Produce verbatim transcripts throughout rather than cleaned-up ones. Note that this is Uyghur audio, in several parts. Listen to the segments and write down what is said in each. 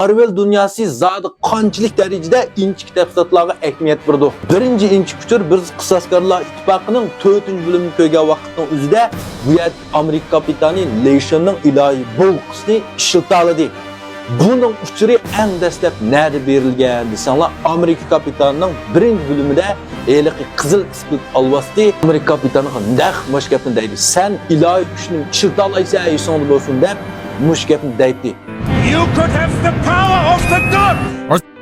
مارۋېل دۇنياسى زادى قانچىلىك دەرىجىدە ئىنچىكە تەپسىلاتلارغا ئەھمىيەت بېرىدۇ؟ بىرىنچى ئىنچىكە ئۇچۇر، بىز قىساسكارلار ئىتتىپاقىنىڭ تۆتىنچى بۆلۈمىنى كۆرگەن ۋاقىتنىڭ ئۆزىدە بۇ يەردىكى ئامېرىكا كاپىتانى لېي شېننىڭ ئىلاھىي بولغىسىنى ئىشلىتالىدى. بۇنىڭ ئۇچۇرى ئەڭ دەسلەپ نەدە بېرىلگەن دېسەڭلار، ئامېرىكا كاپىتانىنىڭ بىرىنچى بۆلۈمىدە ھېلىقى قىزىل ئىسپىرت ئالۋاستى ئامېرىكا كاپىتانىغا نەق مۇشۇ گەپنى دەيدۇ. «سەن ئىلاھىي كۈچنى ئىشلىتالايسەن، ئېسىڭدە بولسۇن» دەپ مۇشۇ گەپنى دەيتتى. You could have the power of the god!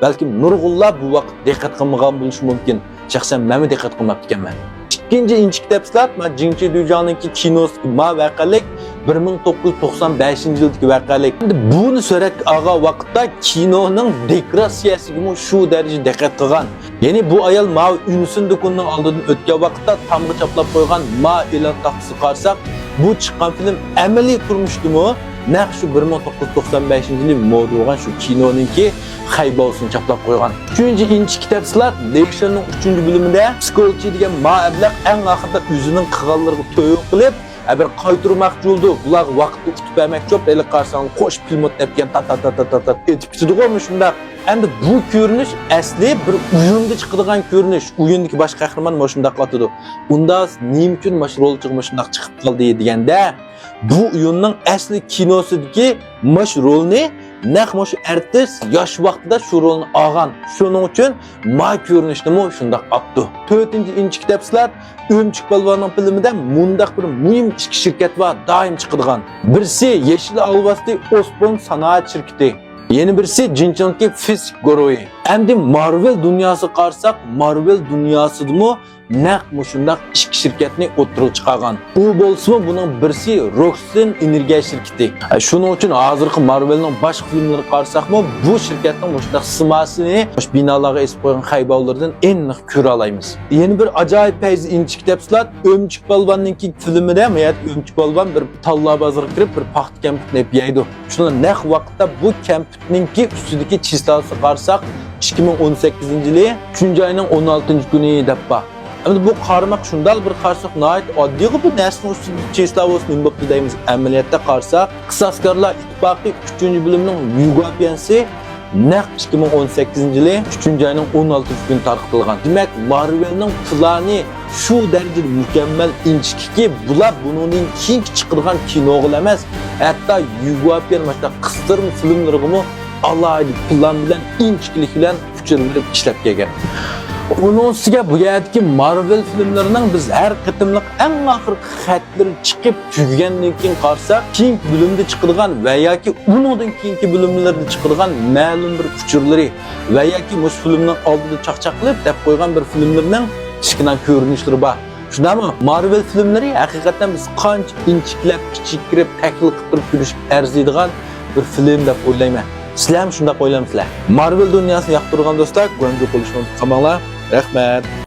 بەلكىم نۇرغۇنلار بۇ ۋاقىت دىققەت قىلمىغان بولۇشى مۇمكىن. شەخسەن مەنمۇ دىققەت قىلماپتىكەنمەن. ئىككىنچى ئىنچىكە تەپسىلات، مانا جىڭچى دۈيجاڭنىڭكى كىنوسىدىكى ما ۋەقەلىك، بىر مىڭ توققۇز يۈز توقسان بەشىنچى يىلدىكى ۋەقەلىك. ئەمدى بۇنى سۈرەتكە ئالغان ۋاقىتتا كىنونىڭ دېكوراتسىيەسىگىمۇ شۇ دەرىجىدە دىققەت قىلغان. يەنى بۇ ئايال ماۋۇ ئۈنسۈن دۇكىنىنىڭ ئالدىدىن ئۆتكەن ۋاقىتتا تامغا چاپلاپ قويغان ما ئېلان تاختىسىغا قارىساق، بۇ چىققان فىلىم ئەمەلىي تۇرمۇشتىمۇ نەق شۇ بىر مىڭ توققۇز يۈز توقسان بەشىنچى يىلى مودا بولغان شۇ كىنونىڭكى خەيباۋسىنى چاپلاپ قويغان. ئۈچىنچى ئىنچىكە تەپسىلات، لېي شېننىڭ ئۈچىنچى بۆلۈمىدە سكولچى دېگەن ما ئەبلەق ئەڭ ئاخىرىدا ئۆزىنىڭ قىلغانلىرىغا تۆۋە قىلىپ، ھە، بىر قايتۇرماقچى بولىدۇ. بۇلارغا ۋاقىتنى ئۇتۇپ بەرمەكچى بولۇپ، ھېلىقى قارىساڭ قوش پىلمۇت دەپكەن، تات، تات، تات، تات، تات ئېتىپ كېتىدىغۇ مۇشۇنداق. ئەمدى بۇ كۆرۈنۈش ئەسلى بىر ئويۇندا چىقىدىغان كۆرۈنۈش. ئويۇندىكى باش قەھرىمان مۇشۇنداق ئاتىدۇ. ئۇندا نېمە ئۈچۈن مۇشۇ رولچىغا مۇشۇنداق چىقىپ قالدى دېگەندە، بۇ ئويۇننىڭ ئەسلى كىنوسىدىكى مۇشۇ رولنى نەق مۇشۇ ئارتىس ياش ۋاقتىدا شۇ رولنى ئالغان. شۇنىڭ ئۈچۈن ما كۆرۈنۈشنىمۇ شۇنداق ئاپتۇ. تۆتىنچى ئىنچىكە تەپسىلات، ئۆمۈچۈك پالۋاننىڭ فىلىمىدە مۇنداق بىر مۇھىم ئىككى شىركەت بار، دائىم چىقىدىغان. بىرسى يېشىل ئالۋاستى ئوسبورن سانائەت شىركىتى، يەنە بىرسى جىنچىڭدىكى فىسك گۇرۇھى. ئەمدى مارۋېل دۇنياسىغا قارىساق، مارۋېل دۇنياسىدىمۇ نەق مۇشۇنداق ئىككى شىركەتنى ئوتتۇرىغا چىقارغان. ئۇ بولسىمۇ بۇنىڭ بىرسى روكسلىن ئېنېرگىيە شىركىتى. شۇنىڭ ئۈچۈن ھازىرقى مارۋېلنىڭ باشقا فىلىملىرىغا قارىساقمۇ، بۇ شىركەتنىڭ مۇشۇنداق سىماسىنى مۇشۇ بىنالارغا ئېسىپ قويغان خەيباۋلىرىدىن ئېنىق كۆرەلەيمىز. يەنە بىر ئاجايىپ پەيزى ئىنچىكە تەپسىلات، ئۆمۈچۈك پالۋاننىڭكى فىلىمىدە، مايات ئۆمۈچۈك پالۋان بىر تاللا بازىرىغا كىرىپ، بىر پاختا كەمپۈتنى ئېلىپ يەيدۇ. شۇنىڭ نەق ۋاقىتتا بۇ كەمپۈتنىڭكى ئۈستىدىكى چىسلاسىغا قارىساق، ئىككى مىڭ ئون سەككىزىنچى يىلى ئۈچىنچى ئاينىڭ ئون ئالتىنچى كۈنى دەپ بار. ئەمدى بۇ قارىماق شۇنداق بىر قارىساق ناھايىتى ئاددىيغۇ، بۇ نەرسىنىڭ ئۈستىدە چىسلا بولسا نېمە بوپتۇ دەيمىز. ئەمەلىيەتتە قارىساق، قىساسكارلار ئىتتىپاقى ئۈچىنچى بۆلۈمنىڭ يۈگوپيەنسى نەق ئىككى مىڭ ئون سەككىزىنچى يىلى ئۈچىنچى ئاينىڭ ئون ئالتىنچى كۈنى تارقىتىلغان. دېمەك، مارۋېلنىڭ پىلانى شۇ دەرىجىدە مۇكەممەل ئىنچىكىكى، بۇلار بۇنىڭدىن كېيىنكى چىقىدىغان كىنوغىلا ئەمەس، ھەتتا يۈگوپيەن مۇشۇنداق قىستۇرما فىلىملىرىغىمۇ ئالاھىدە پىلان بىلەن، ئىنچىكىلىك بىلەن ئۇچۇر بېرىپ ئىشلەپ كەلگەن. ئۇنىڭ ئۈستىگە بۇ يەردىكى مارۋېل فىلىملىرىنىڭ بىز ھەر قېتىملىق ئەڭ ئاخىرقى خەتلىرى چىقىپ تۈگىگەندىن كېيىن قارىساق، كېيىنكى بۆلۈمدە چىقىدىغان ۋە ياكى ئۇنىڭدىن كېيىنكى بۆلۈملەردە چىقىدىغان مەلۇم بىر ئۇچۇرلىرى ۋە ياكى مۇشۇ فىلىمنىڭ ئالدىدا چاقچاق قىلىپ دەپ قويغان بىر فىلىملىرىنىڭ كىچىككىنە كۆرۈنۈشلىرى بار. شۇنداقمۇ؟ مارۋېل فىلىملىرى ھەقىقەتەن بىز قانچە ئىنچىكىلەپ، كىچىككىرەك تەھلىل قىلىپ تۇرۇپ كۆرۈشكە ئەرزىيدىغان بىر فىلىم دەپ ئويلايمەن. سىلەرمۇ شۇنداق ئويلامسىلەر؟ مارۋېل دۇنياسىنى ياقتۇرغان دوستلار، گۇەنجۇ قويۇشنى ئۇنتۇپ قالماڭلار. رەھمەت.